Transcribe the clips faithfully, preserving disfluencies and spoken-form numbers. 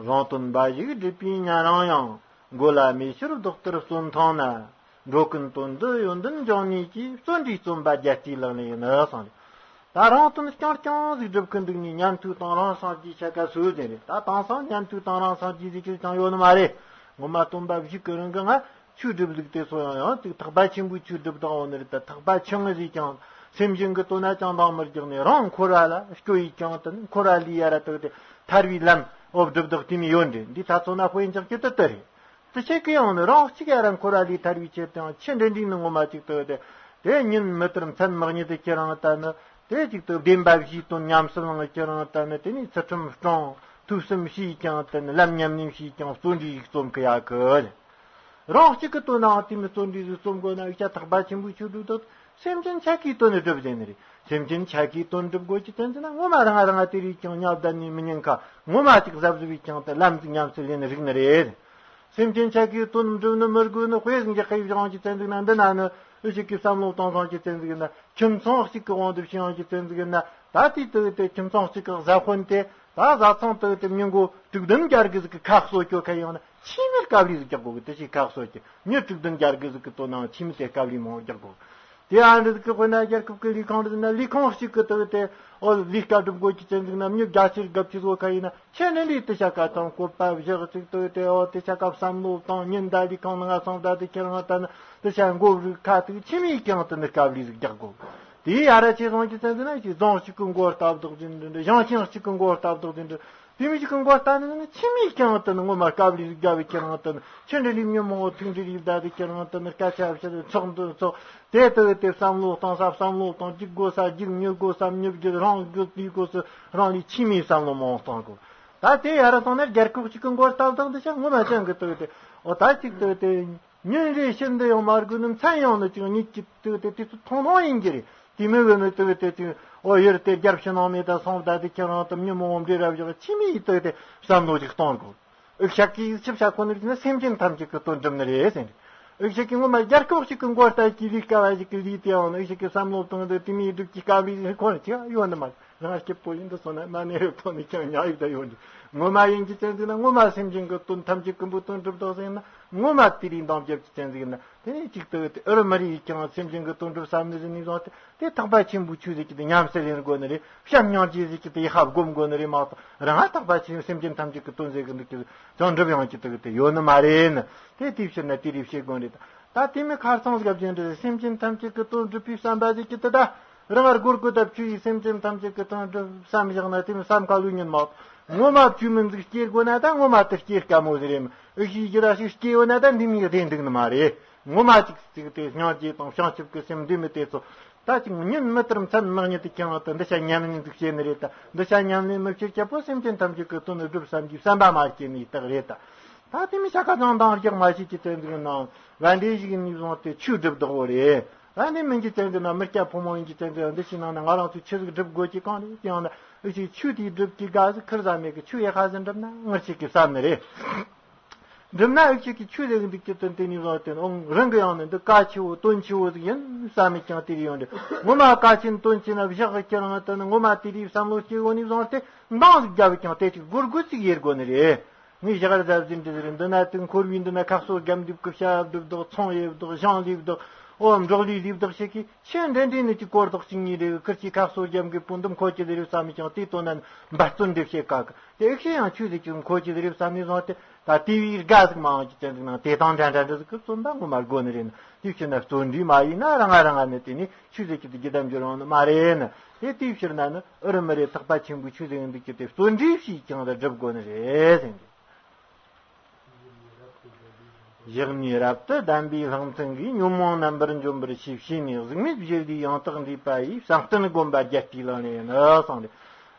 རང་དོན་འབའ་ཞིག་སྒྲུབ་པའི་ཉན་རང་ཡང་། མགོ་ལ་མེ་ཤོར་རྡོག་ལྟར་བརྩོན་ཐང་ན། འགྲོ་ཀུན་དོན་དུ་ཡོན་ཏན་སྦྱོང་ནུས་ཀྱི། བརྩོན་འགྲུས་རྩོམ་པ་རྒྱལ་སྲས་ལག་ལེན་ཡིན་ནོ་གསུངས་ཏེ། ད་རང་དོན་རྐྱང་རྐྱང་ཟིག་སྒྲུབ་ཀི་འདུག་ནི་ཉན་ཐོས་དང་རང་སངས་རྒྱས་ཆ་ག་སུ་ཟེར་རེད། ད་དེང་སང་ཉན་ཐོས་དང་རང་སངས་རྒྱས་ཟིག་ཅིག་ཀྱང་ཡོད་ནི་མ་རེད། ངོ་མ་སྟོན་པ་བཞུགས་ཀི་རིང་གི་ང་ཆོས་སྒྲུབ་ལུགས་དེ་ཚོ་ཡང་ཡང་དེ་ཐེག་པ་ཆེན་པོའི་ཆོས་སྒྲུབ་དང་འོ་ནི་རེད། ད་ཐེག་པ་ཆུང་ངུ་ཟིག་ཀྱང་སེམས་ཅན་གི་དོན་ན་ཅང་འདང་མི་རྒྱག་ནས་རང་འཁོར་བ་ལ་སྐྱོ་ཡི་ཀྱང་དེ་ནི་འཁོར་བ་ལས་ཡ་ར་དག་དེ་ཐར་བའི་ལམ་འོ་སྒྲུབ་དག་དེ་མི་ཡོད་འདྲེ། འདི་ད་ཚོ་ན་དཔེ་འཇོག་གི་དེ་དེ་རེད། དེ་ཆེ་གི་ཡང་ནི་རང་གཅིག་ཡ་ར་འཁོར་བ་ལས་ཐར་བའི་ཆེད་དུ་ཡང་ཆེ་འདྲེ་འདྲེ་ནི་ངོ་མ་གཅིག་དག་དེ། དེ་ཉིན་མི་ལྟར་མཚན་མི་གཉིས་དེ་ཁྱེད་རང་ལྟ་ནི། དེ་གཅིག་ཏུ་བདེན་པ་བཞིའི་དོན་ཉམས་སུ་བླངས་ཁྱེད་རང་ལྟ་ནི། དེ་ནས་ཚུལ་ཁྲིམས་སྲུང་། ཐོས་བསམ་བྱས་ཀྱང་ལྟ་ནི། ལམ་ཉམས་ལེན་བྱས་ཀྱང་བརྩོན་འགྲུས་ཤིག་རྩོམ་གི་ཡག་གི། རང་གཅིག་གི་དོན་ནའང་དེ་མི་བརྩོན་འགྲུས་ཤིག་རྩོམ་དགོས་ན་ཡིག་ཆ་ཐེག་པ་ཆེན་པོའི་ཆོས་སྒྲུབ་དོན་སེམས་ཅན་ཆ་གིས་དོན་སྒྲུབ་ཟེར་ནི་རེད། སེམས་ཅན་ཆ་གིས་དོན་སྒྲུབ་དགོས་ཀྱི་བསྟན་ཟིན་ན་ངོ་མ་རང་རང་དེ་རིགས་ཀྱང་ཉབ་ད་ནི་མི་ཉན་ཁ་ངོ་མ་གཅིག་གཟབ་གཟབ་བྱས་ཀྱང་ལྟ་ལམ་ཟིག་ཉམས་སུ་ལེན་རིགས་ནི་རེད། སེམས་ཅན་ཆ་གིས་དོན་འགྲུབ་ནི་མི་དགོས་ནི་དཔེ་ཟིག་འཇོག་གི་བཞག་གི་བསྟན་ཟིན་ན། འདི་ན་ནི་ཨི་ཞིག་གི་བསམ་བློ་གཏོང་སོང་གི་བསྟན་ཟིན་ན། ཁྱིམ་ཚང་གཅིག་གི་དབང་དུ་བྱས་ཡོང་གི་བསྟན་ཟིན་ན། ད་དེ་དུ་དེ་ཁྱིམ་ཚང་གཅིག་གི་བཟའ་དཔོན་དེ་ད་བཟའ་ཚང་དུ་དེ་མྱི་མགོ་དྲུག་བདུན་བརྒྱ་གི་ཟིག་གི་ཁ་གསོ་སྐྱོ་ཁ་ཡོང་ན་ཆི་མེད་དཀའ་ལས་ཟིག་རྒྱག་དགོས་གི། དེ་ཞིག་ཁ་གསོ་སྐྱོ་མྱི་དྲུག་བདུན་བརྒྱ་གི་ཟིག་གི་དོ་ནང་ཆི་མེད་དེ་དཀའ་ལས་མང་རྒྱག་དགོས། དེ་ཨ་འདྲ་ཟིག་གི་དཔེར་ན་རྒྱལ་ཁབ་ཀྱི་ལས་ཁང་རེད་ན་ལས་ཁང་གཅིག་གི་དུ་དེ་ཨོ་ལས་ཀ་སྒྲུབ་དགོས་ཀྱི་བསྟན་ཟིན་ན། མྱི་བརྒྱ་ཕྱིར་དགུ་ཕྱིར་བཟོ་ཁ་ཡིན་ན། ཁྱེད་ནི་ལས་དེ་ཤ་ཀ་དང་བཀོད་པ་བཞག་ཅིག་ཏུ་དེ་འོ་དེ་ཤ་ཀ་བསམ་བློ་དང་ཉིན་ཟླ་ལི་ཁང་ནང་ང་སོང་ད་དེ་ཁྱེད་རང་ད་ནི་དེ་ཤ་མགོ་རུས་ཁ་ཐུག་ཆི་མི་ཀྱང་དེ་ནི་དཀའ་ལས་ཟིག་རྒྱག་དགོས། དེ་ཡ་ར་ཆེ་སོང་ཅི་ཚན་དེ་ན་ཅི་རྫོང་གཅིག་གི་མགོ་སྟབས་བདག་ཟིན་འདྲ་འདྲ། ཞིང་ཆེན་གཅིག་གི་མགོ་སྟབས་བདག་ཟིན་འདྲ། དེ་མི་གཅིག་གི་མགོ་ལྟ་ནི་ནི་ཆི་མི་ཀྱང་དེ་ནི་ངོ་མ་དཀའ་ལས་ཟིག་རྒྱབ་པའི་ཁྱེད་རང་དེ་ནི་ཆི་འདྲ་ལི་མྱི་མང་བོ་ཐུག་འདྲ་ལི་ད་དེ་ཁྱེད་རང་དེ་ནི་སྐད་ཆ་བཤད་ཚོགས་འདུ་ཚོགས། དེ་ལྟ་བུ་དེ་བསམ་བློ་གཏོང་ས་བསམ་བློ་གཏོང་། འཇིགས་དགོས་ས་འཇིགས། མྱུར་དགོས་ས་མྱུར་འགྱུར། རང་དགོས་དུས་དགོས་སུ་རང་ལས་ཆི་མོའི་བསམ་བློ་མང་གཏོང་དགོས། ད་དེ་ཡ་ར་སོང་ན་རྒྱལ་ཁབ་གཅིག་གི་མགོ་སྟབས་བདག་འདི་ཤག་ངོ་མ་ཅང་གི་ལྟ་བུ་དེ་འོ་ད་གཅིག་ལྟ་བུ་དེ་ཉིན་རེ་ཕྱིར་འདི་ཡང་མ་དགོས་ནི་མཚན་ཡང་ནི་ཅིག་ཉིད་ཀྱི་ལྟ་བུ་དེ་དེ་ཚོ་ཐུང་ཐུང་ཡིན་གྱི་རེད། དེ་མི་བུ་ནི་ལྟ་བུ་དེ་ཅིག་འོ་ཡུལ་དེ་རྒྱལ་ཕྱི་ནང་མེད་ད་སོང་ད་དེ་ཁྱེད་རང་དང་མྱི་མང་བོ་འབྲེལ་རབ་བཞག་ཆི་མོའི་ལྟ་བུ་དེ་བསམ་བློ་ཅིག་གཏོང་དགོས། འུ་ཤག་གིས་ཆིབས་ཤག་ཁོ་ནར་ན་སེམས་ཅན་ཐམས་ཅད་ཀྱི་དོན་སྒྲུབ་ནི་རེད་ཟེར། འུ་ཤག་གིས་ངོ་མ་རྒྱལ་ཁབ་ཞིག་གི་མགོ་ལྟ་གི་ལས་ཀ་བ་ཞིག་གི་ལས་དེའང་འུ་ཤག་གི་བསམ་བློ་བཏང་དུས་དེ་མིའི་སྒྲུབ་ཀྱི་དཀའ་ལས་ཁོ་ན་ཅི་ཡོད་ནི་མ་རེད། རང་སྐྱིད་པོ་ཡིན་དུ་སོང་ན་མ་ནེ་རེ་ཐོག་ནས་ཀྱང་ཉག་ཡིག་ད་ཡོད་འདུག་ངོ་མ་ཡིན་གྱི་བཙན་ཟིན་ན་ངོ་མ་སེམས་ཅན་གྱི་དོན་ཐམས་ཅད་ཀུན་པོ་དོན་སྒྲུབ་དོགས་ཟིན་ན་ངོ་མ་དེ་རིགས་འདང་རྒྱབ་ཀྱི་བཙན་ཟིན་ན། དེ་ནས་གཅིག་ཏུ་དེ་ཨུ་རུ་མི་རིགས་ཀྱང་སེམས་ཅན་གྱི་དོན་སྒྲུབ་བསམ་ནི་ཟིན་ནས་བཟུང་སྟེ་དེ་ཐེག་པ་ཆེན་པོའི་ཆོས་ཟེར་གྱི་དེ་ཉམས་སུ་ལེན་དགོས་ནི་རེད། བྱམས་སྙིང་རྗེ་ཟེར་གྱི་དེ་ཡི་ཧ་བསྒོམ་དགོས་ནི་རེད་མ་གཏོགས་རང་ཐེག་པ་ཆེན་སེམས་ཅན་ཐམས་ཅད་ཀྱི་དོན་ཟེར་གྱི་འདུག་ཀྱི་ཅང་འགྲུབ་ཡོང་གྱི་དེ་གི་དེ་ཡོད་ནི་མ་རེད་ནི། དེ་དེའི་ཕྱིར་ན་དེ་རིགས་བྱེད་དགོས་རེད། ད་དེ་མི་ཁར་ཚང་སྐབས་ཅན་རེད། སེམས་ཅན་ཐམས་ཅད་ཀྱི་དོན་སྒྲུབ་པའི་བསམ་པ་ཟེར་གྱི་དེ་ད་རང་སྒོར་དགོས་ད་བཅུ་ཡི་སེམས་ཅན་ཐམས་ཅད་ཀྱི་དོན་སྒྲུབ་བསམ་བཞག་ན་དེ་མི་བསམ་ཁ་ལུས་ཉིན་མ་གཏོགས་ངོ་མ་བཅུ་མི་འཛུགས་སྐྱེ་དགོས་ན་ད་ངོ་མ་དེ་སྐྱེ་དཀའ་མོ་ཟིག་རེད། ཨུ་ཤི་ཡི་ར་ཞིག་སྐྱེ་ཡོད་ན་ད་འདི་མི་བདེ་འདུག་ནི་མ་རེད། ངོ་མ་ཅིག་ཅིག་དེ་སྙིང་རྗེ་དང་བྱང་ཆུབ་ཀྱི་སེམས་འདི་མི་དེ་ཚོ་ད་ཅིག་ཉིན་མི་ལྟར་མཚན་མི་གཉིས་དེ་ཀྱང་ད་འདི་ཤ་ཉམས་ལེན་འདུག་བྱེད་ནི་རེད། ད་འདི་ཤ་ཉམས་ལེན་མི་བྱེད་ཀྱ་པོ་སེམས་ཅན་ཐམས་ཅད་ཀྱི་དོན་སྒྲུབ་བསམ་གྱི་བསམ་པ་མ་སྐྱེ་ནི་རྟགས་རེད། ད་ད་དེ་མི་ཤ་ཁ་ཚང་དང་རྒྱག་མ་ཤེས་ཀྱི་བཙན་འཛུལ་ནང་བན་དེ་ཞིག་ནས་བཟུང་སྟེ་ཆོས་སྒྲུབ་བདག་པོ་རེད། བན་དེ་མིན་གྱི་བཙན་འཛུལ་ན་མི་སྐྱ་ཕོ་མོ་ཡིན་གྱི་བཙན་འཛུལ་འདི་ཞིག་ནང་ན་ང་རང་ཚོས་ཆོས་ཟིག་སྒྲུབ་དགོས་ཀྱི་གང་རེད། དེ་ཡང་ན་ཨུ་ཆོས་ཆོས་དེ་སྒྲུབ་ཀྱི་དགའ་ཟིག་ཁིར་ཟ་མེད་ཀྱི་ཆོས་ཡག་ཧ་ཟིག་འགྲུབ་ན་ངར་ཆེ་གི་བསམ་ནི་རེད། འགྲུབ་ན་ཨུ་ཆོས་ཀྱི་ཆོས་ཟིག་འདུག་ཀྱི་དོན་དེ་ནས་བཟུང་སྟེ་ཨང་རང་གི་ཡང་ནི་འདི་ཀ་ཆེ་བོ་དོན་ཆེ་བོ་ཟིག་ཡིན་བསམ་མེད་ཀྱང་དེ་རེ་ཡོང་རེད། ངོ་མ་ཀ་ཆེན་དོན་ཆེ་ན་བཞག་གི་ཁྱེད་རང་དོན་ངོ་མ་དེ་རེ་བསམ་བློ་སྐྱེ་བོ་ནས་བཟུང་སྟེ་འདང་ཟིག་རྒྱབ་ཀྱང་དེ་ཅིག་སྒོར་སྒོར་ཅིག་ཡེར་དགོས་ནི་རེད། ངས་ཞག་ར་ཟབ་ཟིན་འདྲི་ཟེར་འདི་ན་དུ་འཁོར་བའི་འདི་ན་ཁ་གསོ་རྒྱབ་འདུག་གི་བྱ་བ་སྒྲུབ་དོག་ཚོང་ཡེབ་དོག་ཞང་ལེབ་དོག་ཨོ་འབྲོག་ལི་ལེབ་དོག་ཞིག་གིས་ཆེ་འདྲེ་འདྲེ་ནི་ཅི་སྐོར་དོག་ཅིག་ཉིན་རེ་གི་ཁིར་གྱི་ཁ་གསོ་རྒྱབ་གི་པོ་འདི་མཁོ་ཅི་ཟེར་བསམ་མི་ཀྱང་དེ་དོན་ན་འབད་བརྩོན་འདྲེ་བྱེད་ཀ་གི་དེ་ཤེས་ཡང་ཆོས་ཟེར་གྱི་མཁོ་ཅི་ཟེར་བསམ་ནས་བཟུང་སྟེ་ད་དེ་བའི་དགའ་ཟིག་མ་འོང་གི་ཅན་ཟིག་ནང་དེ་དང་འདྲ་འདྲ་འདྲ་ཟིག་གི་བརྩོན་པ་ངོ་མ་དགོས་ནི་རེད་ན། དེ་ཕྱིར་ན་བརྩོན་འགྲུས་མ་ཡིན་ན་རང་ང་རང་ང་ནི་དེ་ནི་ཆོས་ཟེར་གྱི་དེ་རྒྱུ་དམ་རྒྱུ་རང་ནི་མ་རེད་ན། དེ་དེའི་ཕྱིར་ན་ནི་ཨུ་རུ་མི་རེ་ཐེག་པ་ཆེན་པོའི་ཆོས་ཟེར་འདུག་གི་དེ་བརྩོན་འགྲུས་ཤིག་ཀྱང་ད་སྒྲུབ་དགོས་ནི་རེད་ཟེར་འདུག་བཞག་ནས་རབ་ཏུ་ལྡན་པའི་ལྷ་མཚན་གྱིས། ཉོན་མོངས་རྣམ་པར་འཇོམས་པར་ཤེས་བྱས་ནས། གཟུགས་མེད་བཞི་ལས་ཡང་དག་འདས་པ་ཡི། བསམ་གཏན་བསྒོམ་པ་རྒྱལ་སྲས་ལག་ལེན་ཡིན་ནོ་གསུངས་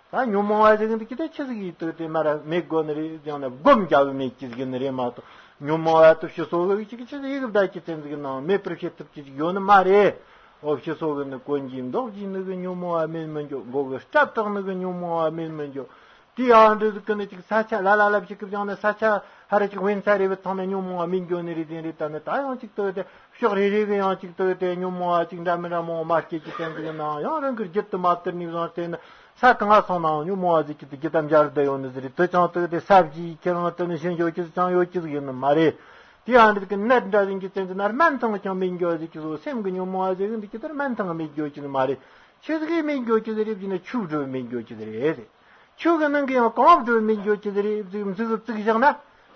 ཏེ། ད་ཉོན་མོངས་པ་ཟེར་གི་འདུག་གི་དེ་ཆི་ཟིག་ཡིན་དུ་དེ་མ་ར་མེད་དགོས་ནི་རེད། ཡང་ན་བསྒོམ་རྒྱ་བོ་མེད་ཀྱི་ཟིག་ནི་རེད་མ་གཏོགས། ཉོན་མོངས་པ་དུ་ཕྱི་སོ་གི་ཅིག་ཆི་ཟིག་ཡི་གི་བདག་གི་བཙན་ཟིག་ནང་མེད་པར་བྱེད་ཐུབ་ཀྱི་ཟིག་ཡོད་ནི་མ་རེད། འོ་ཕྱི་སོ་གི་ནི་གོན་གྱི་མདོག་གྱི་ནི་གི་ཉོན་མོངས་པ་མེད་མི་འགྱོ། མགོ་གི་སྐྲ་བྲེགས་ནི་གི་ཉོན་མོངས་པ་མེད་མི་འགྱོ། དེ་ཡང་འདྲ་ཟིག་གི་ནི་ཅིག་ས་ཆ་ལ་ལ་ལ་ཞིག་གི་བྱུང་ན་ས་ཆ་ཧ་ར་ཅིག་དབེན་ས་རེ་བའི་ཚང་ན་ཉོན་མོངས་པ་མི་འགྱོ་ནི་རེད་ཟེར་རེད། ད་ནི་ད་ཡང་ཅིག་ཏུ་དེ་ཕྱོགས་རེ་རེ་གི་ཡང་ཅིག་ཏུ་དེ་ཉོན་མོངས་པ་ཅིག་འདྲ་མི་འདྲ་མང་མ་སྐྱེ་ཅིག་ཙམ་ཟིག་ཡིན་ནའང་ཡང་རང་གི་རྒྱུད་དུ་མ་བསྟར་ནས་བཟུང་སྟེ་ནི་ས་གང་ང་སོང་ནའང་ཉོན་མོངས་པ་ཟིག་གི་དེ་རྒྱུད་དམ་སྦྱར་བསྡད་ཡོད་ནི་ཟིག་རེད། དེ་ཅང་ཏུ་དེ་ས་བཞི་ཡི་ཁྱེད་རང་དུ་ནི་ཞེན་ཡོད་ཅི་ཟིག་ཅང་ཡོད་ཅི་ཟིག་ཡིན་ནི་མ་རེད། དེ་ཡང་འདི་གི་ནད་འདྲ་ཟིག་གི་ཙམ་ཟིག་ན་སྨན་ཐང་ཀྱང་མི་འགྱོ་ཟིག་གི་བཟོ། སེམས་གི་ཉོན་མོངས་པ་ཟིག་འདི་གི་དེར་སྨན་ཐང་མི་འགྱོ་ཅི་ནི་མ་རེད། ཆི་ཟིག་གིས་མི་འགྱོ་ཅི་ཟིག་རེད་ཟེར་ན་ཆོས་སྒྲུབ་མི་འགྱོ་ཅི་ཟིག་རེད། ཆོས་ཀྱི་ནང་གི་ཡང་གང་སྒྲུབ་མི་འགྱོ་ཅི་ཟིག་རེད་ཟེར། མཛུབ་བཙུགས་བཞག་ན་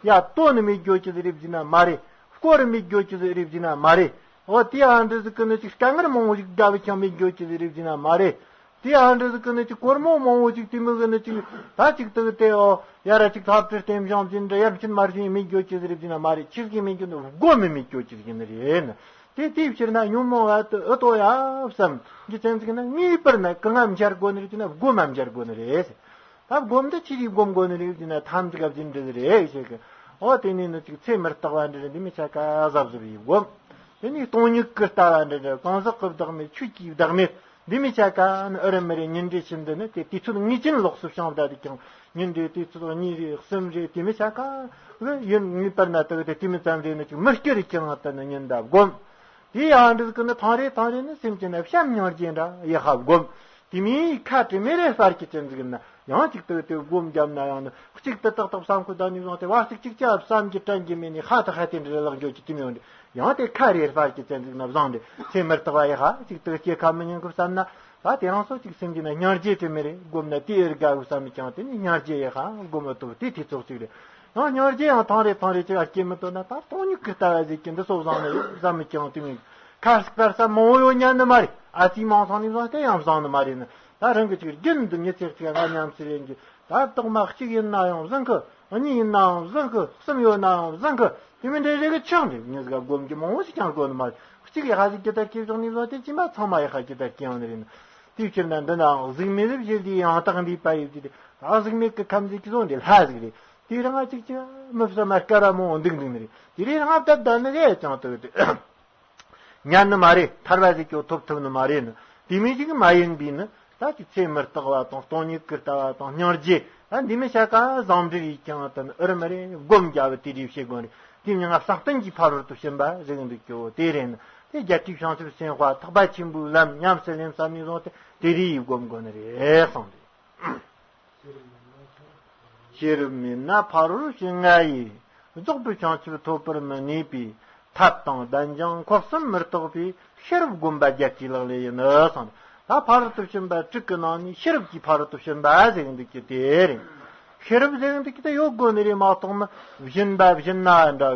ཡ་ལྟོ་ནི་མི་འགྱོ་ཅི་ཟིག་རེད་ཟེར་ན་མ་རེད། སྐོར་མི་འགྱོ་ཅི་ཟིག་རེད་ཟེར་ན་མ་རེད། འོ་དེ་ཡང་འདི་ཟིག་གི་ནི་ཅིག་དཀའ་ངལ་མང་བོ་ཞིག་དགའ་བའི་ཀྱང་མི་འགྱོ་ཅི་ཟིག་རེད་ཟེར་ན་མ་རེད། དེ་ཡང་འདི་ཟིག་གི་ནི་ཅིག་སྒོར་མོ་མང་བོ་ཞིག་དེ་མི་གི་ནི་ཅིག་ད་ཅིག་ཏུ་དེ་འོ་ཡ་ར་ཅིག་ཐབ་ཏུ་རྟེན་བཞེངས་ཅི་འདྲ་ཡར་ཕྱིན་མར་ཕྱིན་མི་འགྱོ་ཅི་ཟིག་རེད་ཟེར་ན་མ་རེད། ཆི་ཟིག་གིས་མི་འགྱོ་ནི་སྒོམ་མི་མི་འགྱོ་ཅི་ཟིག་ཡིན་ནི་རེད་ནི། དེ་དེའི་ཕྱིར་ན་ཉོན་མོངས་པ་དེ་ཨེ་ལྟོ་ཡ་བསམ་གྱི་ཙམ་ཟིག་ན་ངེས་པར་ན་གང་ང་འབྱར་དགོས་ནི་རེད་ཟེར་ན་སྒོམ་མ་འབྱར་དགོས་ནི་རེད། ད་སྒོམ་འདི་ཅི་རིགས་སྒོམ་དགོས་ནི་རེད་ཟེར་ན་ཐམས་ཅད་འབྱིན་འདྲ་རེད་ཞེས་གི། འོ་དེ་ནས་ནི་ཅིག་ཚེ་མི་རྟག་པ་འདྲ་རེད། འདི་མི་ཆ་ག་གཟབ་གཟབ་ཡིན་སྒོམ། དེ་ནས་སྟོང་ཉིད་ཀྱི་ལྟ་བ་འདྲ་རེད། གང་ཟག་གི་བདག་མེད་ཆོས་ཀྱི་བདག་མེད། འདི་མི་ཆ་ག་ནི་ཨ་རི་མི་རེད། ཉིན་རེ་བཞིན་དུ་ནི་དེ་དུས་ཚོད་ངེས་ཅན་ལོགས་སུ་བྱུང་བསྡད་དེ་ཀྱང་ཉིན་རེ་དུས་ཚོད་གཉིས་རེ་གསུམ་རེ་དེ་མི་ཆ་ག་ཡིན། ངེས་པར་ན་དག་དེ་དེ་མི་ཙམ་རེ་ནི་ཅིག་མི་སྐྱུར་ཀྱང་དུ་ནི་ཉིན་ད་སྒོམ། དེ་ཡང་འདི་ཀུན་ནི་ཐང་རེ་ཐང་རེ་ནི་སེམས་ཅན་ན་བྱམས་སྙིང་རྗེ་འདྲ་ཡེ་ཧ་སྒོམ། དེ་མིན་ཁ་དྲི་མེད་རེ་སྤར་གྱི་ཙམ་ཟིག་ན་ཡང་ཅིག་ཏུ་དེ་སྒོམ་བརྒྱབ་ན་ཡང་ནི་གཅིག་ཏུ་ཏག་ཏག་བསམ་ཁུ་ད་ནི་བཟང་སྟེ་བར་ཅིག་ཅིག་ཅག་བསམ་གྱི་དྲན་གྱི་མེད་ནི་ཧ་ཏི་ཧ་ཏི་འདྲ་ལག་འཇོག་གྱི་དེ་མི་ཡོང་དེ་ཡང་དེ་ཁ་རེ་སྤར་གྱི་ཙམ་ཟིག་ན་བཟང་དེ་ཚེ་མི་རྟག་པ་ཡེ་ཧ་ཅིག་ཏུ་སྐྱེ་ཁ་མི་ཉན་གི་བསམ་ན། ད་དེ་རང་སོ་གཅིག་སེམས་ཀྱི་ན་སྙིང་རྗེ་དྲི་མེད་རེ་སྒོམ་ན་དེ་ཨེ་དགའ་བསམ་མི་ཀྱང་དེ་ནི་སྙིང་རྗེ་ཡེ་ཧ་སྒོམ་མི་ཐུབ། དེ་དེ་ཚོགས་གཅིག་རེད། ཡང་སྙིང་རྗེ་ཡང་ཐང་རེ་ཐང་རེ་ཅིག་ཨ་སྐྱེ་མི་ཐུབ་ན་ད་སྟོང་ཉིད་ཀྱི་ལྟ་བ་ཟིག་གི་འདི་སོ་བཟང་ནི་ཡོད་བསམ་མི་ཀྱང་དེ་མིན་ཁ་སྐར་ས་མང་བོ་ཡོད་ཉན་ནི་མ་རེད། ཨ་ཙི་མང་སང་ནི་བཟང་སྟེ་ཡང་བཟང་ནི་མ་རེད་ནི། ད་རང་གི་ཅིག་རྒྱུན་དུ་ཉི་ཚེ་གཅིག་ང་ཉམས་སུ་ལེན་གྱི་ད་རྟགས་མ་གཅིག་ཡིན་ན་ཡང་བཟང་གི། གཉིས་ཡིན་ན་ཡང་བཟང་གི། གསུམ་ཡོད་ན་ཡང་བཟང་གི། དེ་མིན་འདྲེ་རེ་གི་ཆགས་འདི་ཉིས་ཀ་སྒོམ་གྱི་མང་བོ་ཞིག་ཀྱང་དགོས་ནི་མ་རེད། གཅིག་ཡ་ཧ་ཟིག་གི་ད་སྐྱེ་བཞག་ནི་བཟང་སྟེ་ཅི་མ་ཚང་མ་ཡ་ཧ་གི་ད་སྐྱེ་ཡང་ནི་རེད་ནི། དེའི་ཕྱིར་ན་འདི་ནའང་གཟུགས་མེད་རིགས་བཞི་འདི་ཡང་དག་འདུས་པ་ཡིན་ཏེ། ད་གཟུགས་མེད་ཀྱི་ཁམས་ཟིག་གི་བཟོ་འདི་ལྷ་ཟིག་རེད། དེ་རང་ང་གཅིག་གཅིག་མི་བསམ་མ་དཀར་ར་མོ་འདུག་འདུག་ནི་རེད། དེ་རེད་རང་བསྡད་བསྡད་ནི་རེད་ཀྱང་དུ་དེ་ཉན་ནི་མ་རེད། ཐར་བ་ཟིག་ཀྱང་ཐོབ་ཐུབ་ནི་མ་རེད་ནི། དེ་མིན་ཞིག་མ་ཡིན་པས་ནི་ད་ཅིག་ཚེ་མི་རྟག་པ་དང་སྟོང་ཉིད་ཀྱི་ལྟ་བ་དང་སྙིང་རྗེ་ད་འདི་མི་བྱ་ཀ་བཟང་འབྲེལ་ཡིས་ཀྱང་དུ་ནི་ཨུ་རུ་མི་རེད་སྒོམ་རྒྱ་བུ་དེ་རེད་བྱེད་དགོས་རེད། དེ་མྱི་ང་བསམ་གཏན་གྱི་ཕ་རོལ་ཏུ་ཕྱིན་པ་ཟེར་གི་འདུག་ཀྱོ་དེ་རེད་ནི། དེ་རྒྱལ་སྲས་བྱང་ཆུབ་སེམས་དཔའ་ཐེག་པ་ཆེན་པོའི་ལམ་ཉམས་སུ་ལེན་བསམ་ནས་བཟུང་སྟེ་དེ་རེད་ཡིས་སྒོམ་དགོས་ནི་རེད་གསུངས་ཏེ། ཤེས་རབ་མེད་ན་ཕ་རོལ་ཕྱིན་ལྔ་ཡི། རྫོགས་པའི་བྱང་ཆུབ་ཐོབ་པར་མི་ནུས་པའི། ཐབས་དང་གདན་ཀྱང་འཁོར་གསུམ་མི་རྟོགས་པའི། ཤེས་རབ་བསྒོམ་པ་རྒྱལ་སྲས་ལག་ལེན་ཡིན་ནོ་གསུངས། ད་ཕ་རོལ་ཏུ་ཕྱིན་པ་དྲུག་གི་ནང་ནས་ཤེས་རབ་ཀྱི་ཕ་རོལ་ཏུ་ཕྱིན་པ་ཟེར་གི་འདུག་ཀྱི་དེ་རེད། ཤེས་རབ་ཟེར་གི་འདུག་ཀྱི་དེ་ཡོད་དགོས་ནི་རེད་མ་གཏོགས་མི་སྦྱིན་པ་སྦྱིན་ན་འདྲ་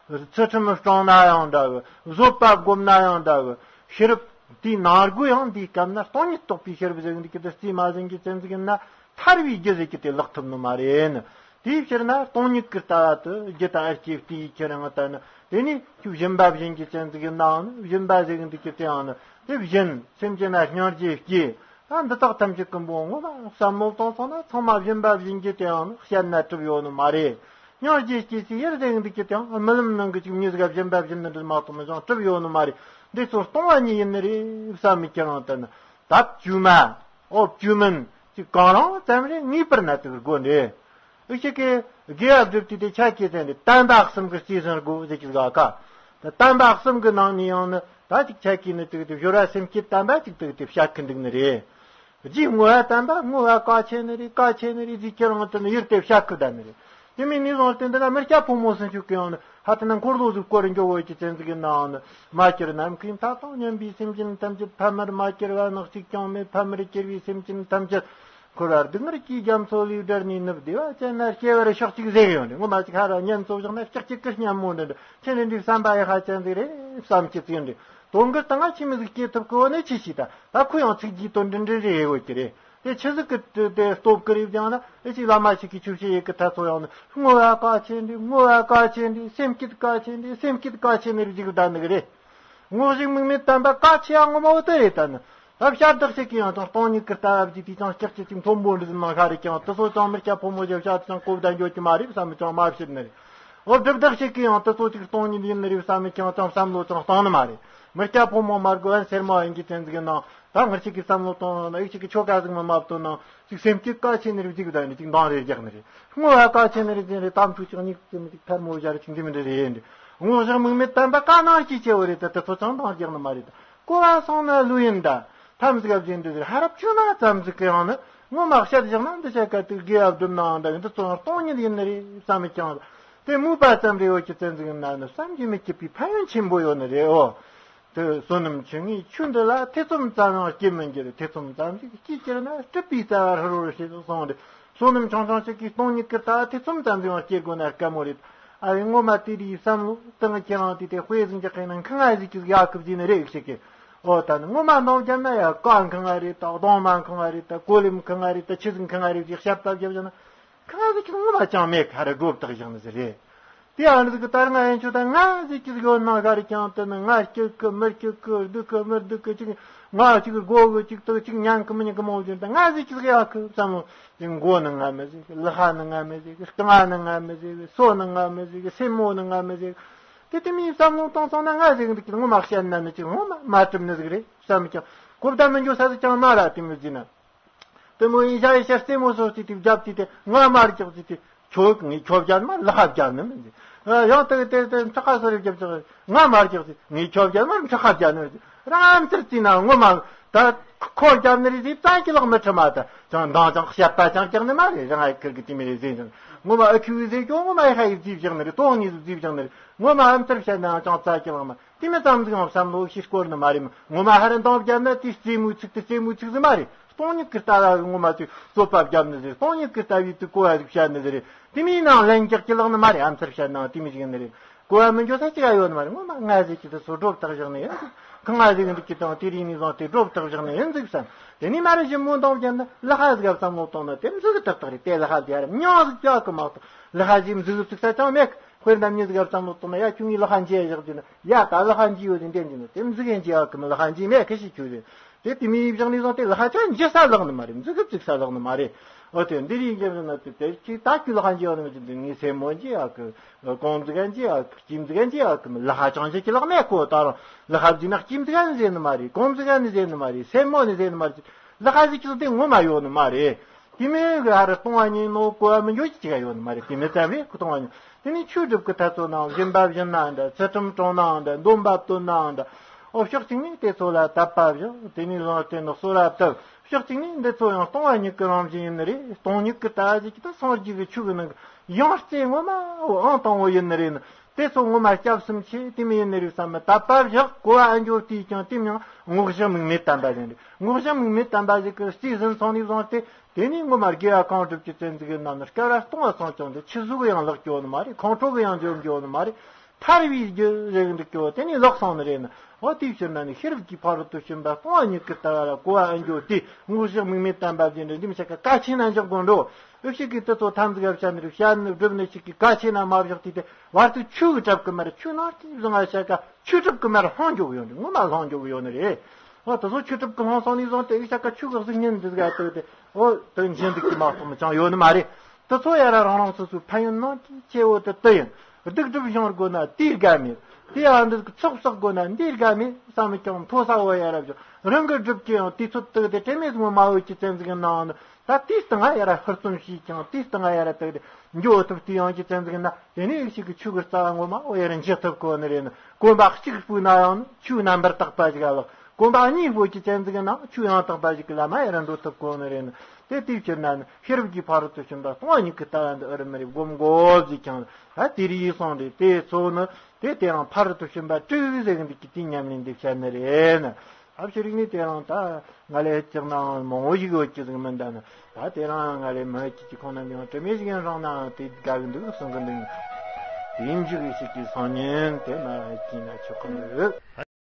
གི། ཚུལ་ཁྲིམས་སྲུང་ན་ཡང་འདྲ་གི། བཟོད་པ་བསྒོམ་ན་ཡང་འདྲ་གི། ཤེས་རབ་དེའི་ནང་སྒོ་ཡང་འདིའི་སྐབས་ན་སྟོང་ཉིད་རྟོགས་པའི་ཤེས་རབ་ཟེར་གི་འདུག་ཀྱི་དེ་རྩིས་མ་ཟིན་གྱི་ཙམ་ཟིག་ཡིན་ན། ཐར་བའི་རྒྱུ་ཟེར་གྱི་དེ་ལེགས་ཐུབ་ནི་མ་རེད་ནི། དེའི་ཕྱིར་ན་སྟོང་ཉིད་ཀྱི་ལྟ་བ་དེ་རྒྱུ་དང་ཨར་སྐྱེ་དེའི་ཁྱེད་རང་ལྟ་ན་དེ་ནི་ཁྱོད་སྦྱིན་པ་སྦྱིན་གྱི་ཅན་ཟིག་ཡིན་ནའང་ནི་སྦྱིན་པ་ཟེར་གི་འདུག་ཀྱི་དེའང་ནི་དེ་སྦྱིན་སེམས་ཅན་ལ་སྙིང་རྗེ་སྐྱེ། ད་འདི་དག་ཐམས་ཅད་ཀུན་པོ་ངོ་མ་བསམ་བློ་བཏང་སོང་ན་ཚང་མ་སྦྱིན་པ་སྦྱིན་གྱི་དེའང་ནི་བཤད་ན་གྲུབ་ཡོད་ནི་མ་རེད། སྙིང་རྗེ་སྐྱེ་སའི་ཡུལ་ཟེར་གི་འདུག་ཀྱི་དེའང་རྨི་ལམ་ནང་གི་ཅིག་མྱི་ཟིག་ག་སྦྱིན་པ་སྦྱིན་ནི་འདྲ་མ་གཏོགས་མི་ཅང་གྲུབ་ཡོད་ནི་མ་རེད། འདི་ཚོ་སྟོང་བ་ཉིད་ཡིན་ནི་རེད་བསམ་མི་ཁྱེད་རང་ལྟ་ན་ད་བཅོས་མ། ཨོ་བཅོས་མིན་ཅིག་གང་རུང་ཙམ་རེ་ངེས་པར་ན་དུ་དགོས་འདྲེ། ཨི་ཞིག་གི་དགེ་བ་སྒྲུབ་དུས་དེ་ཆ་སྐྱེ་ཚན་དེ་བསྟན་པ་གསུམ་གི་རྩིས་ཟིན་དགོས་ཟེར་གྱི་ག་ཀ་ད་བསྟན་པ་གསུམ་གི་ནང་ནས་ཡང་ནི་ད་ཅིག་ཆ་སྐྱེ་ནི་དུ་དེ་བཞོ་ར་སེམས་བསྐྱེད་བསྟན་པ་ཅིག་དུ་དེ་བཤད་ཀི་འདུག་ནི་རེད། རྗེས་བསྔོ་བ་བསྟན་པ་བསྔོ་བ་གལ་ཆེ་ནི་རེད་གལ་ཆེ་ནི་རེད་ཟེར་ཁྱེད་རང་དུ་ནི་ཡུལ་དེ་བཤད་ཀི་བསྡད་ནི་རེད། དེ་མིན་ནི་བཟུང་སྟེ་འདི་ན་མི་སྐྱ་ཕོ་མོ་སུན་ཆུ་གི་ཡང་ནི་ཧ་ཏི་ན་འཁོར་ལོ་ཟིག་སྐོར་འགྱོ་བོ་ཀྱི་ཚན་ཟིག་གི་ནང་ནི་མ་གྱུར་ནམ་མཁའི་མཐའ་དང་མཉམ་པའི་སེམས་ཅན་ཐམས་ཅད་ཕ་མར་མ་གྱུར་བ་ནི་གཅིག་ཀྱང་མེད། ཕ་མར་གྱུར་བའི་སེམས་ཅན་ཐམས་ཅད་འཁོར་བ་སྡུག་བསྔལ་གྱི་རྒྱ་མཚོ་ལས་བསྒྲལ་ནས་ནུབ་བདེ་བ་ཅན་ན་སྐྱེ་བར་ཤོག་ཅིག་ཟེར་གི་ཡོང་ནི་ངོ་མ་ཅིག་ཧ་ར་ཉན་ཚོ་བཞག་ན་ལྕག་ཅིག་གི་སྙན་མོ་འདི་འདྲ་ཁྱེད་འདི་འདྲའི་བསམ་པ་ཡག་ཧ་ཅན་ཟིག་རེད་བསམ་ཅི་ཚིག་འདི་དོན་གི་སྟེང་ང་ཁྱིམ་མི་ཟིག་སྐྱེ་ཐུབ་གི་བོ་ནི་ཆི་ཞིག་ད་ད་ཁོ་ཡང་ཚིག་རྒྱུའི་དོན་འདི་འདྲ་རེད་འོ་ཀྱི་རེད། དེ་ཆི་ཟིག་གི་དེ་སྟོབས་ཀི་རེད་ཀྱང་ན་ཨེ་ཅིག་བླ་མ་ཞིག་གིས་ཆོས་བཤད་ཡེ་གི་ཐ་ཚོ་ཡང་ནི་བསྔོ་བ་གལ་ཆེ་འདི་བསྔོ་བ་གལ་ཆེ་འདི་སེམས་བསྐྱེད་གལ་ཆེ་འདི་སེམས་བསྐྱེད་གལ་ཆེ་ནི་རིགས་ཅིག་གི་ད་ནི་གི་རེད། བསྔོ་ཞིང་དམིགས་མེད་བསྟན་པ་གལ་ཆེ་ཡང་ངོ་མ་བོ་དེ་རེད་ད་ནི། ད་བཤད་བདག་ཞིག་གིས་ཡང་ཅང་སྟོང་ཉིད་ཀྱི་ལྟ་བ་བརྒྱུད་དེ་ཅང་སྐྱག་ཅིག་ཅིག་མཐོན་པོ་འདི་ཟིན་ན་ཤ་རེ་ཀྱང་དེ་ཚོ་ཅང་མི་སྐྱ་ཕོ་མོ་ཞིག་བཤད་དེ་ཅང་གོ་བརྡ་འགྱོ་གི་མ་རེད་བསམ་མི་ཅང་མ་བཤད་ནི་རེད། འོ་སྒྲུབ་བདག་ཞིག་གིས་ཡང་དེ་ཚོ་ཅིག་སྟོང་ཉིད་ཡིན་ནི་རེད་བསམ་མི་ཅང་ཅང་བསམ་བློ་ཅང་བཏང་ནི་མ་རེད། མི་སྐྱ་ཕོ་མོ་མར་གོ་ཨན་སེར་མོ་ཡིན་གྱི་ཅན་ཟིག་ནང་ ད་ང་ཅིག་གི་བསམ་བློ་གཏོང་ན་ཡིག་ཅིག་གི་ཆོ་ག་ཟིག་མ་མ་བཏོན་ན་ཅིག་སེམས་སྐྱིད་གལ་ཆེ་ནི་རེད། ཅིག་ད་ནི་ཅིག་འདང་རེ་རྒྱག་ནི་རེད། བསྔོ་བ་གལ་ཆེ་ནི་རེད། ཅིག་རེད། དམ་ཚིག་ཅིག་སྙིགས་ཅིག་ནི་ཅིག་ཕར་མོ་བཞག་རེ་ཅིག་འདི་མི་འདྲ་རེད་ཡིན། བསྔོ་བཞག་དམིགས་མེད་དམ་པ་ག་ནང་སྐྱིད་ཆེ་བོ་རེད། ད་དེ་ཚོ་ཅང་འདང་རྒྱག་ནི་མ་རེད། ད་གོ་བ་སོང་ན་ལོས་ཡིན། ད་ཐམས་ཅད་བཞིན་དུ་ཧ་རབ་ཆུ་ན་ཙམ་ཟིག་གི་ཡང་ནི་ངོ་མ་བཤད་བཞག་ན་འདི་བཤད་ག་དུས་དགེ་བ་སྒྲུབ་ནའང་འདྲ་ཡིན། འདི་ཚོ་ཡང་སྟོང་ཉིད་ཡིན་ནི་རེད་བསམ་མི་ཀྱང་དེ་མོས་པ་ཙམ་རེ་ཡོད་ཀྱི་བཙན་ཟིག་ཡིན་ན་ནི་བསམ་གྱིས་མི་ཁྱབ་པའི་ཕན་ཡོན་ཆེན་པོ་ཡོད་ནི་རེད། འོ། དེ་བསོད་ནམས་ཆུ་ངའི་ཆུ་འདི་ལ་ཐེ་ཚོམ་ཙམ་ཡང་སྐྱེ་མི་འགྱུར། ཐེ་ཚོམ་ཙམ་ཞིག་སྐྱེས་ཀྱིར་ན་སྲིད་པའི་རྩ་བ་ཧྲིལ་བོར་ཞེས་གསུངས་ཏེ། བསོད་ནམས་ཆུང་ཆུང་ཞིག་གིས་སྟོང་ཉིད་ཀྱི་ལྟ་བ་ཐེ་ཚོམ་ཙམ་ཞིག་ཡང་སྐྱེ་དགོས་ན་དཀའ་མོ་རེད། ཨ་ཡེ་ངོ་མ་དེ་རིགས་བསམ་བློ་བཏང་ཁྱེད་རང་དེ་དེ་དཔེ་ཟིག་འཇོག་མཁན་ན་ཁང་ང་ཟིག་ཅིག་ཡག་གི་བཟོས་ནི་རེད་ཤིག་གི། འོ་ད་ནི་ངོ་མ་འདང་བརྒྱབ་ན་ཡ་ཀ་ཁང་ང་རེད་ད། གདོང་མ་ཁང་ང་རེད་ད། གོ་ལེམ་ཁང་ང་རེད་ད། ཆི་ཟིག་ཁང་ང་རེད་ཅིག་བཤད་པ་བརྒྱབ་བྱུང་ན། ཁང་ཟིག་ཅིག་ངོ་མ་ཅང་མེད་ཁ་ར་སྒྲོ་བཏགས་བཞག་ནི་ཟིག་རེད། དེ་ཨ་ནི་ཟིག་གི་ལྟར་ང་ཡན་ཆོད་ད་ང་ཟིག་ཅིག་ཡོད་ན་ག་རེ་ཀྱང་དེ་ནི་ང་སྐྱིད་གི་མི་སྐྱིད་གི་སྡུག་གི་མི་སྡུག་གི་ཅིག་ང་ཅིག་དགོ་གི་ཅིག་དག་ཅིག་ཉན་གི་མི་ཉན་གི་མོ་བཞིན་ད་ང་ཟིག་ཅིག་ཡག་གི་བསམ་བློ་ཅིག་མགོ་ནི་ང་མི་ཟིག་ལག་པ་ནི་ང་མི་ཟིག་རྐང་བ་ནི་ང་མི་ཟིག་སོ་ནི་ང་མི་ཟིག་སེན་མོ་ནི་ང་མི་ཟིག་དེ་དེ་མིའི་བསམ་བློ་གཏོང་སོང་ན་ང་ཟིག་འདུག་ཅིག་ངོ་མ་བཤད་ན་ནི་ཅིག་ངོ་མ་མ་གྲུབ་ནི་ཟིག་རེད་བསམ་ཀྱང་གོ་བརྡ་མི་འཇོག་ས་ཟིག་ཀྱང་མ་ར་དེ་མི་ཟིན་ན། དེ་མོ་ཡིན་ཤ་ཡིན་ཤ་རྩེད་མོ་སོ་སོ་དེ་བརྒྱབ་དེ་དེ་ང་མར་རྒྱག་ཟིག་དེ་ཁྱོད་ངས་ཁྱོད་བརྒྱབ་མ་ལག་པ་བརྒྱབ་ནི་མི་འདུག་ཡང་དེ་དེ་དེ་འཁྲི་ཁ་སོ་རེ་བརྒྱབ་ཅིག་ང་མར་རྒྱག་ཟིག་ངས་ཁྱོད་བརྒྱབ་མ་འཁྲི་ཁ་བརྒྱབ་ནི་མི་འདུག་རང་ཨམ་ཙིར་བརྩིས་ན་ངོ་མ་ད་ཁོ་བརྒྱབ་ནི་རེད་ཟིག་ཙང་གི་ལག་མི་ཁྲི་མ་ད་ཅང་འདང་ཅང་བཤད་པ་ཅང་ཀྱག་ནི་མ་རེད། རང་ཨ་ཁིར་གི་དེ་མི་རེད་ཟེར་ཅང་ངོ་མ་ཨ་ཁུ་ཟེར་ཀྱོ་ངོ་མ་ཨེ་ཁ་ཡི་བརྩིས་བཞག་ནི་རེད། དོང་ནི་བརྩིས་བཞག་ནི་རེད། ངོ་མ་ཨམ་ཙིར་བཤད་ནའང་ཅང་ཙ་གི་ལག་མ། དེ་མི་ཙམ་ཟིག་ཡང་བསམ་བློ་ཞིག་སྐོར་ནི་མ་རེད། ངོ་མ་ཧ་ར་འདང་བརྒྱབ་ན་དེ་རྩེད་མོའི་ཚིག་དེ་རྩེད་མོའི་ཚིག་ཟིག་མ་རེད། སྟོང་ཉིད་ཀྱི་ལྟ་བ་ངོ་མ་དེ་རྩོད་པ་བརྒྱབ་ནི་ཟིག་སྟོང་ཉིད་ཀྱི་ལྟ་བའི་དུ་གོ་བ་ཟིག་བཤད་ནི་ཟིག་རེད། དེ་མིན་ནང་ལན་རྒྱག་གི་ལག་ནི་མ་རེད། ཨམ་ཚར་བཤད་ནའང་དེ་མི་ཞིག་ནི་རེད། གོ་བ་མི་འཇོག་ས་ཅི་ག་ཡོད་ནི་མ་རེད། ངོ་མ་ང་ཟིག་གི་དེ་ཚོ་སྒྲོ་བཏགས་བཞག་ནི་ཡིན་ཟིག་ཁང་ང་ཟིག་འདུག་གི་དང་དེ་རིང་ནས་བཟུང་སྟེ་སྒྲོ་བཏགས་བཞག་ནི་ཡིན་ཟིག་བསམ། དེ་ནས་མ་རེད་ཞིམ་མོ་འདང་བརྒྱབ་ན་ལག་པ་ཟིག་ག་བསམ་བློ་གཏོང་ན་དེ་མི་ཟིག་གི་ཏག་ཏག་རེད། དེ་ལག་པ་དེ་ཡ་ར་མྱོང་ཟིག་རྒྱག་གི་མ་གཏོགས་ལག་པ་ཟིག་མི་ཟིག་གི་བཙུགས་ས་ཅང་མེད་གི། དཔེར་ན་མྱི་ཟིག་ག་བསམ་བློ་གཏོང་ན་ཡ་ཁྱོད་ངའི་ལག་པ་འཇུས་བཞག་རྒྱུ་ན་ཡ་ད་ལག་པ་འཇུས་ཡོད་ཟིན་དེ་འཇུས་ན་དེ་མི་ཟིག་གན་འཇུས་ཡག་གི་མི་ལག་པ་འཇུས་མེད་གི་ཞིག་ཁྱོད་རེད། དེ་དེ་མིའི་བཞག་ནས་བཟུང་སྟེ་ལག་པ་ཅང་འཇུས་ས་ལག་ནི་མ་རེད། མི་ཟིག་གི་བཙུགས་ས་ལག་ནི་མ་རེད། འོ་དེ་འདི་རིགས་འཇུས་ན་དེ་དེ་ཅིག་ད་ཁྱོད་ལག་པ་འཇུས་ཡོད་ནི་མི་འཇུས་འདུག་ངའི་སེན་མོ་འཇུས་ཡག་གི་རྐང་མཛུག་ག་འཇུས་ཡག་གི་ལྕེ་མཛུག་ག་འཇུས་ཡག་གི་མི་ལག་པ་ཅང་འཇུས་ཀྱི་ལག་མེད་ཁོ། ད་རུང་ལག་པ་འཇུས་ན་ལྕེ་མཛུག་ག་ནི་ཟེར་ནི་མ་རེད། རྐང་མཛུག་ག་ནི་ཟེར་ནི་མ་རེད། སེན་མོ་ནི་ཟེར་ནི་མ་རེད། ལག་པ་ཟིག་ཅིག་དེ་ངོ་མ་ཡོད་ནི་མ་རེད། དེ་མིན་གི་ཧ་ར་གཏོང་བ་ཉིད་ནོ་གོ་བ་མི་འཇོག་ཅི་ཅི་ག་ཡོད་ནི་མ་རེད། དེ་མིན་ཙམ་རེད་གི་གཏོང་བ་ཉིད། དེ་ནས་ཆོས་སྒྲུབ་གི་ཐབས་ཚོ་ནང་སྦྱིན་པ་སྦྱིན་ནའང་འདྲ། ཚུལ་ཁྲིམས་སྲུང་ནའང་འདྲ། འདོན་པ་འདོན་ནའང་འདྲ། འོ་ཕྱོགས་གཅིག་ནས་དེ་ཚོ་ལ་དད་པ་བཞག་དེ་ནས་བཟུང་སྟེ་ནི་གསོལ་བ་བཏབ། ཕྱོགས་གཅིག་ནས་འདི་ཚོ་ཡང་སྟོང་བ་ཉིད་ཀྱི་རང་བཞིན་ཡིན་ནི་རེད། སྟོང་ཉིད་ཀྱི་ལྟ་བ་ཞིག་གི་ད་སངས་རྒྱས་ཀྱི་ཆོས་ཀྱི་ནང་གི་ཡང་རྩེ་ངོ་མ་འོ་ཨང་དང་པོ་ཡིན་ནི་རེད་ནི། དེ་ཚོ་ངོ་མ་སྐྱབས་སུ་མཆི། དེ་མི་ཡིན་ནི་རིགས་བསམ་མི་དད་པ་བཞག་གོ་བ་ཨ་འཇོག་དེས་ཀྱང་དེ་མྱང་བསྔོ་བཞག་དམིགས་མེད་དམ་པ་ཟིན་རེད། བསྔོ་བཞག་དམིགས་མེད་དམ་པ་ཟིག་གི་རྩིས་ཟིན་སོང་ནས་བཟུང་སྟེ་དེ་ནས་ངོ་མ་དགེ་བ་གང་སྒྲུབ་ཀྱི་བཙན་ཟིག་གི་ནང་ནས་སྐལ་བ་སྟོང་བ་སོང་ཀྱང་འདི་ཆི་ཟུག་གི་ཡང་ལག་སྐྱོ་ནི་མ་རེད། ཁོང་ཁྲོ་གི་ཡང་འཇོམས་འཇོག་ནི་མ་རེད། ཐར་བའི་རྒྱུ་རེད་འདུག་ཀྱོ་དེ་ནས་ལག་སོང་ནི་རེད་ནི། འོ་དེའི་ཕྱིར་ན་ནི་ཤེས་རབ་ཀྱི་ཕ་རོལ་ཏུ་ཕྱིན་པ་སྟོང་བ་ཉིད་ཀྱི་ལྟ་བ་ལ་གོ་བ་ཨ་འཇོག་དེ་བསྔོ་བཞག་དམིགས་མེད་དམ་པ་ཟིན་རེད། འདི་མི་ཆ་ག་གལ་ཆེ་ན་འཇོག་དགོས་འགྲོ། ཨུ་ཞིག་གིས་དེ་ཚོ་ཐམས་ཅད་བཤད་ནི་རེད། བཤད་ནི་སྒྲུབ་ནི་ཞིག་གིས་གལ་ཆེ་ན་མ་བཞག་དུས་དེ་བར་དུ་ཆོས་ཀྱི་གྲབས་ཀྱི་མར་ཆོས་ནང་དེ་བཟང་ང་བཤད་ཀ་ཆོས་གྲབས་ཀྱི་མར་ལྷང་འཇོག་ཡོད་ནི་ངོ་མ་ལྷང་འཇོག་ཡོད་ནི་རེད། ཨ་དེ་ཚོ་ཆོས་གྲབས་ཀྱི་ལྷང་སོང་ནས་བཟུང་སྟེ་ཨུ་བཤད་ཀ་ཆོས་ཀྱི་གཟུགས་བརྙན་འདི་ག་དེ་དེ་འོ་དེ་འཇིན་འདུག་གི་མ་གཏོགས་མི་ཅང་ཡོད་ནི་མ་རེད། དེ་ཚོ་ཡ་ར་རང་རང་སོ་སོའི་ཕན་ཡོན་ནང་གི་སྐྱེ་བོ་དེ་དེ་ཡིན། སྡིག་སྒྲིབ་སྦྱོང་དགོས་ན་དེའི་དགའ་མེད། དེ་ཡང་འདི་ཚོགས་བསགས་དགོས་ན་འདིའི་དགའ་མེད་བསམ་ཀྱང་མཐོ་ས་བོ་ཡ་ར་བཞག་རང་གི་སྒྲུབ་ཀྱི་ཡང་དུས་ཚོད་དུ་དེ་དྲན་མེད་ངོ་མ་འོད་ཀྱི་བཙན་ཟིག་གི་ནང་ནི། ད་དེའི་སྟེང་ང་ཡ་ར་ཧུར་བརྩོན་བྱས་ཀྱང་དེའི་སྟེང་ང་ཡ་ར་དེ་འགྱོ་ཐུབ་དུས་ཡང་གི་བཙན་ཟིག་ན་དེ་ནས་ཡིག་ཤིག་གི་ཆོས་ཀྱི་རྩ་བ་ངོ་མ་འོ་ཡ་ར་འཇལ་ཐུབ་གོ་ནི་རེད་ནི། གོམ་པ་གཅིག་སྤོས་ན་ཡང་ནི་ཆོས་རྣམ་པར་དག་པ་ཞིག་ལགས། གོམ་པ་གཉིས་སྤོས་ཀྱི་བཙན་ཟིག་ན་ཆོས་ཡང་དག་པ་ཞིག་གི་ལམ་མ་ཡ་ར་འགྲོ་ཐུབ་གོ་ནི་རེད་ནི། དེ་དུས་ཕྱིར་ན་ནི་ཤེས་རབ་ཀྱི་ཕ་རོལ་ཏུ་ཕྱིན་པ་སྟོང་བ་ཉིད་ཀྱི་ལྟ་བ་འདི་ཨ་རི་མི་རིགས་སྒོམ་དགོས་ཟིག་ཀྱང་ད་དེ་རིགས་ཡིན་སོང་རེད། དེ་ཚོ་ནི་དེ་དེའང་ཕ་རོལ་ཏུ་ཕྱིན་པ་དྲུག་ཟེར་གི་འདུག་གི་དེའི་ཉམས་ལེན་འདི་བཤད་ནི་རེད་ནི། ཨ་ཕྱི་རིགས་ནི་དེ་རང་ད་ང་ལས་ལྕགས་ནའང་མང་བོ་ཞིག་ཡོད་ཀྱི་ཟིག་མིན་ད་ནི། ད་དེ་རང་ང་ལས་མི་ཅིག་གི་ཁོང་རྣམས་ཡང་དྲི་མེད་ཞིག་ཡང་རང་ནའང་དེ་དགའ་གི་འདུག་གསུང་གི་འདུག་དེ་འཇུག་གི་ཞིག་གི་སང་ཉིན་དེ་མ་ཅིག་ན་ཆོག་གི་འདུག